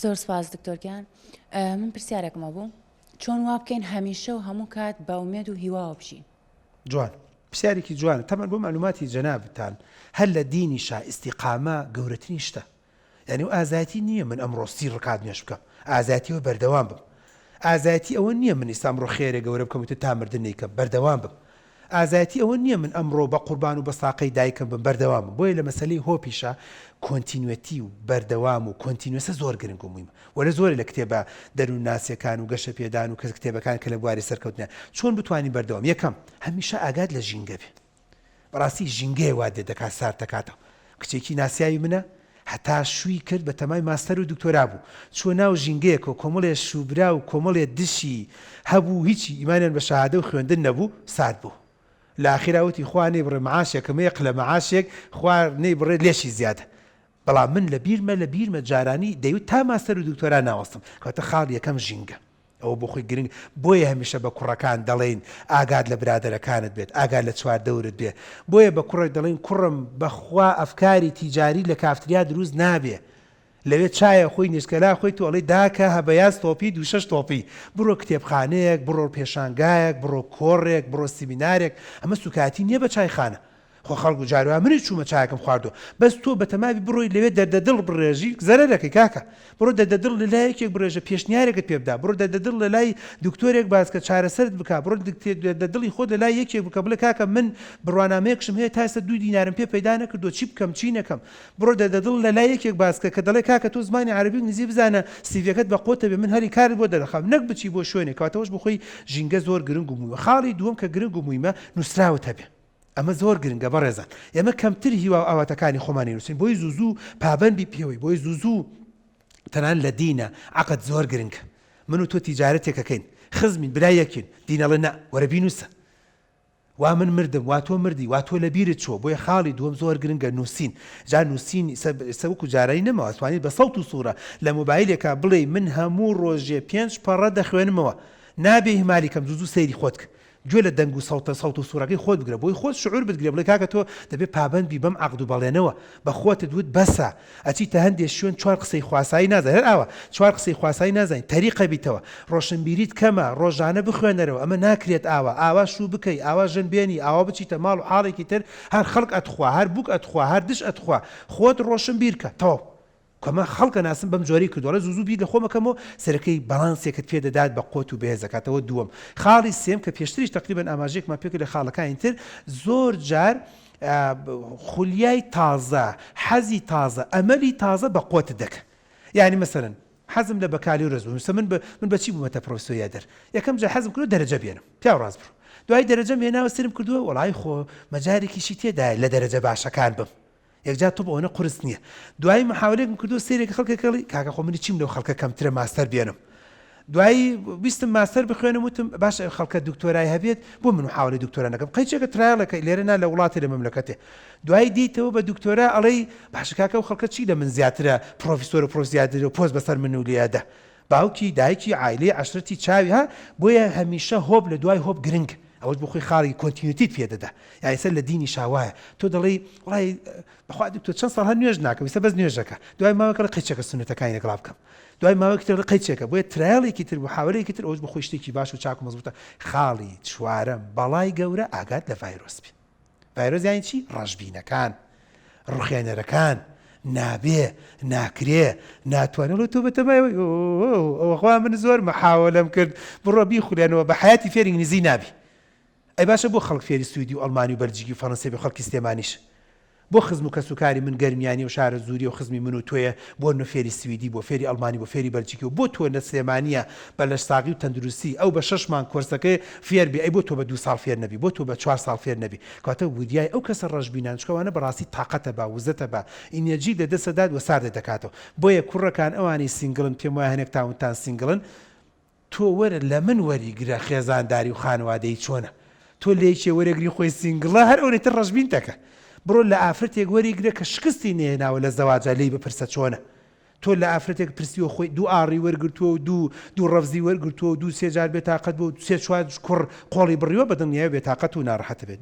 زۆر سپاس دکتۆر گیان من پرسیارێکم هەبوو چۆن وا بکەین هەمیشە و هەموو کات بە ئومێد و هیواوە بژین؟ جوان پرسیارێکی جوانە تەبعەن بۆ مەعلوماتی جەنابتان هەر لە دینیشا ئیستیقامە گەورەترین شتە یانی ئەو ئازایەتی نییە من ئەمڕۆ سی ڕکات نوێژ بکەم ئازایەتی ئەوە بەردەوام بم ئازایەتی ئەوە نییە من ئیستا ئەمڕۆ خێرێ گەورە بکەم و تا مردن نەیکەم بەردەوام بم ئازایەتی ئەوە نییە من ئەمڕۆ بە قوربان و بە ساقەی دایکم بم بەردەوام بم بۆیە لە مەسەلەی hope یشا continuity و بەردەوام و continuous ە زۆر گرنگ و مویمە وە لە زۆرێ لە کتێبە دەروونناسیەکان و گەشەپێدان و کەس کتێبەکان کە لە بواری سەرکەوتنە چۆن بتوانین بەردەوام یەکەم هەمیشە ئاگات لە ژینگە بێ بەڕاستی ژینگەیە وات لێ دەکات سارد دەکاتەوە کچێکی ناسیاوی منە هەتا شووی کرد بە تەمای ماستەر و دکتۆرا بوو چووە ناو ژینگەیەکەوە کۆمەڵێ شووبرا و کۆمەڵێ دشی هەبوو هیچی ئیمانیان بە شەهادە و خوێندن نەبوو سارد بوو لە ئاخیرا وتی خوا نەیبڕێ معاشێکم هەیە قلە معاشێک خوا نەیبڕێ لێشی زیادە بەڵام من لە بیرمە لە بیرمە جارانی دەیوت تا ماستەر و دکتۆرا ناوەستم کەواتە خاڵی یەکەم ژینگە ئەوە بۆ خۆی گرنگ بۆیە هەمیشە بە کوڕەکان دەڵێین ئاگات لە برادەرەکانت بێت ئاگات لە چواردەورت بێ بۆیە بە کوڕێک دەڵێین کوڕم بەخوا ئەفکاری تیجاری لە کافتریا دروست نابێ لەوێ چایە خۆی نیسکەلا خۆی تۆ ئەڵێی داکە هەبەیاز تۆپی دووشەش تۆپی بڕۆ کتێبخانەیەک بڕۆ پێشانگایەک بڕۆ کۆڕێک بڕۆ سیمینارێک ئەمە سوکایەتی نییە بە چایخانە خۆ خەڵک و جار وایە منیش چوومە چایەکم خواردووە بەس تۆ بەتەمابی بڕۆی لەوێ دەردە دڵ بڕێژی زەرەرەکەی کاکە بڕۆ دەردە دڵ لە لای یەکێک بڕێژە پێشنیارێکت پێ بدا بڕۆ دەردە دڵ لە لای دکتۆرێک باس کە چارەسەرت بکا بڕۆ دەردە دڵی خۆت لە لای یەکێک بکە بڵێ کاکە من بڕوانامەیەکشم هەیە تا ئێستا دوو دینارم پێ پەیدا نەکردووە چی بکەم چی نەکەم بڕۆ دەردە دڵ لە لای یەکێک باس کە کە دەڵێ کاکە تۆ زمانی عەرەبی و ئینگلیزی بزانە سیڤیەکەت بە قوتە بێ من هەلی کارت بۆ دەرەخەم نەک بچی بۆ شوێنێک کەواتە ئەوەش بۆ خۆی ژینگە زۆر گرنگ و مویمە خاڵی دووەم کە گرنگ و مویمە نووسراوت هەبێ ئەمە زۆر گرنگە بەڕێزان ئێمە کەمتر هیوا و ئاواتەکانی خۆمان ئەینوسین بۆی زوو زوو پابەند بی پێوەی بۆی زوو زوو تەنان لە دینە عەقد زۆر گرنگە من و تۆ تیجارەتێک ئەکەین خزمین برای یەکین دین ئەڵێ نا وەرە بینوسە وا من مردم وا تۆ مردی وا تۆ لە بیرت چووە بۆیە خاڵی دووەم زۆر گرنگە نووسین جا نووسین ئێستا وەکو جارانی نەماوە توانیت بە سەوت و سوورە لە مۆبایلێکا بڵێی من هەموو ڕۆژێ پێنج پەڕە دەخوێنمەوە نابێ ئیهمالی کەم زوو زوو سەیری خۆت کە گوێ لە دەنگ و سەوتە سەوت و سوورەکەی خۆت بگرە بۆی خۆت شعور بتگرێ بڵێ کاکە تۆ دەبێ پابەند بی بەم عەقد و بەڵێنەوە بە خۆتت وت بەسە ئەچیتە هەندێ شوێن چوار قسەی خواسایی نازانی هەر ئاوا چوار قسەی خواسایی نازانی تەریقە بیتەوە ڕۆشنبیریت کەمە ڕۆژانە بخوێنەرەوە ئەمە ناکرێت ئاوا ئاوا شوو بکەی ئاوا ژن بێنی ئاوا بچیتە ماڵ و حاڵێکی تر هەر خەڵک ئەتخوا هەر بووک ئەتخوا هەر دش ئەتخوا خۆت ڕۆشنبیر کە تەواو کەمە خەڵک ئەناسم بەم جۆرەی کردوە ئەڵێ زوو زوو بیر لە خۆم ئەکەمەوە سەرەکەی باڵانسێکت پێ دەدات بە قوت و بەهێز ئەکاتەوە دووەم خاڵی سێم کە پێشتریش تەقریبەن ئاماژەیەکمان پێ کرد لە خاڵەکانی تر زۆر جار خولیای تازە حەزی تازە ئەمەلی تازە بە قوتت دەکە یعنی مەسەلەن حەزم لە بەکالیۆرس بوو من بە من بەچی بوومەتە پرۆفیسۆر یادەر یەکەم جار حەزم کردووە دەرەجە بێنم پیاو ڕاست بڕۆ دوای دەرەجەم هێناوە سەیرم کردووە وەڵای خۆ مەجارێکیشی تێدایە لە دەرەجە باشەکان بم یەکجار تۆپ ئەوەنە قورس نیە دوایی محاولەیەکم کردووە سەیرێک خەڵکێک ئەڵی کاکە خۆ منی چیم لەو خەڵکە کەمترە ماستەر بێنم دوایی ویستم ماستەر بخوێنم وتم باشە ئەو خەڵکە دکتۆرای هەبێت بۆ من محاولەی دکتۆرا نەکەم قەیچێکە trial ەکە لێرە نا لە وڵاتێ لە مەملەکەتێ دوایی دیتەوە بە دکتۆرا ئەڵێی باشە کاکە ئەو خەڵکە چی لە من زیاترە پرۆفیسۆر و پرۆف زیاترە و پۆست بەسەر من و لێدە باوکی دایکی عایلەی عەشرەتی چاوی ها بۆیە هەمیشە hope لە دوای hope گرنگ ئەوەش بۆ خۆی خاڵی continuity ت پێ دەدا یانی سەر لە دینیشا وایە تۆ دەڵێی وڵای بەخوا دکتۆر چەند ساڵ هەر نوێژ ناکەم ئیستا بەس نوێژەکە دوای ماوەیەک ئەڵێ قەیچێکە سوننەتەکانی لەگەڵا بکەم دوای ماوەیەکی تر ئەڵێ قەیچێکە بۆیە trial ێکی تر محاولەیەکی تر ئەوەش بۆ خۆی شتێکی باش و چاک و مەزبوتە خاڵی چوارەم بەڵای گەورە ئاگات لە ڤایرۆس بێ ڤایرۆس یانی چی؟ ڕەشبینەکان، ڕوخێنەرەکان، نابێ، ناکرێ، ناتوانێ، ئەڵێ تۆ بەتەمای ئەوەی ئۆ ئەوە خوا من زۆر مەحاوەلەم کرد بڕۆ بیخولێنەوە بە حەیاتی فێری ئینگلیزی نابی. ئەی باشە بۆ خەڵک فێری سویدی و ئەڵمانی و بەلجیکی و فەرەنسی بێ خەڵکی سلێمانیش؟ بۆ خزم و کەسوکاری من گەرمیانیە و شارەزووریە و خزمی من و تۆیە بۆ نە فێری سویدی بووە فێری ئەڵمانی بووە فێری بەلجیکی بووە بۆ تۆ لە سلێمانیە بە لەشساغی و تەندروستی ئەو بە شەش مانگ کۆرسەکەی فێر بی ئەی بۆ تۆ بە دوو ساڵ فێر نەبی بۆ تۆ بە چوار ساڵ فێر نەبی کەواتە وریای ئەو کەسە ڕەشبینان چونکە ئەوانە بەڕاستی تاقەتە بە وزەتە بە ئینێرجی لە دەست دەدات وە ساردت دەکاتەوە بۆیە کوڕەکان ئەوانەی single ن پێم وایە هەنێکتاونتان single ن تۆ وەرە لە من وەری گرە خێزانداری و خانەوادەیی چۆنە تۆ لە یەکێ وەرەگری خۆی single ە هەر ئەونەی تر ڕەشبینتەکە بڕۆ لە ئافرەتێک وەری گرە کە شکستی نەهێناوە لە زەواجا لێی بپرسە چۆنە تۆ لە ئافرەتێک پرسیوە خۆی دوو ئاڕی وەرگرتووە و دوو دوو ڕەفزی وەرگرتووە و دوو سێ جار بێتاقەت بووە و سێ چوار کوڕ قۆڵی بڕیوە بە دڵنیایەوە بێتاقەت و ناڕەحەت دەبێت.